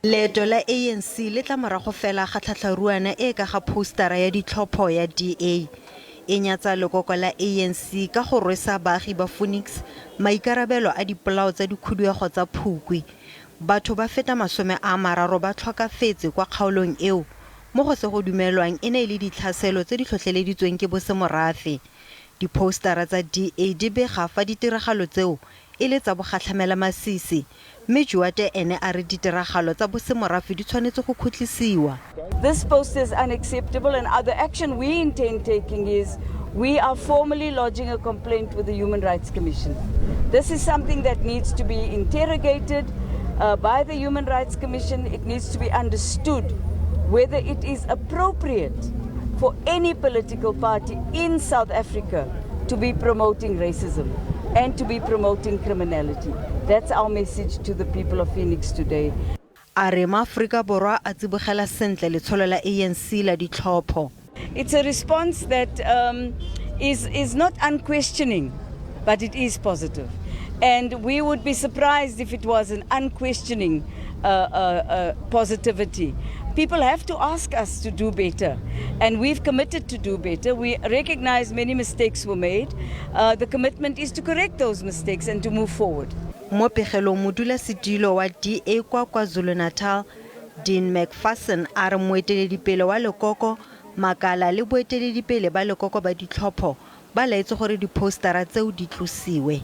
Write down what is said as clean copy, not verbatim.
Leeto la ANC le tla morago fela ga tlhatlharuana e ka ga phousetara ya ditlhopho ya DA. E nyatsa lekoko la ANC ka go rwesa baagi ba Phoenix maikarabelo a dipolao tsa dikhuduego tsa Phukwi. Batho ba feta 30 ba tlhokafetse kwa kgaolong eo mo go se go dumelwang e ne e le ditlhaselo tse di tlhotlheleditsweng ke bosemorafe. Diphousetara tsa DA di bega fa ditiragalo tseo e le tsa bogatlhamelamasisi, mme Juate ene a re ditiragalo tsa bosemorafe di tshwanetse go khutlisiwa. This poster is unacceptable, and other action we intend taking is we are formally lodging a complaint with the Human Rights Commission. This is something that needs to be interrogated by the Human Rights Commission. It needs to be understood whether it is appropriate for any political party in South Africa to be promoting racism and to be promoting criminality. That's our message to the people of Phoenix today. A re maAforika Borwa a tsibogela sentle letsholo la ANC la ditlhopho. It's a response that is not unquestioning, but it is positive. And we would be surprised if it was an unquestioning positivity. People have to ask us to do better, and we've committed to do better. We recognize many mistakes were made. The commitment is to correct those mistakes and to move forward. Mo pegelong, modulasetilo wa DA kwa KwaZulu-Natal, Dean Macpherson, a re moeteledipele wa lekoko, makala le boeteledipele ba lekoko ba ditlhopho ba laetse gore diphousetara tseo di tlosiwe.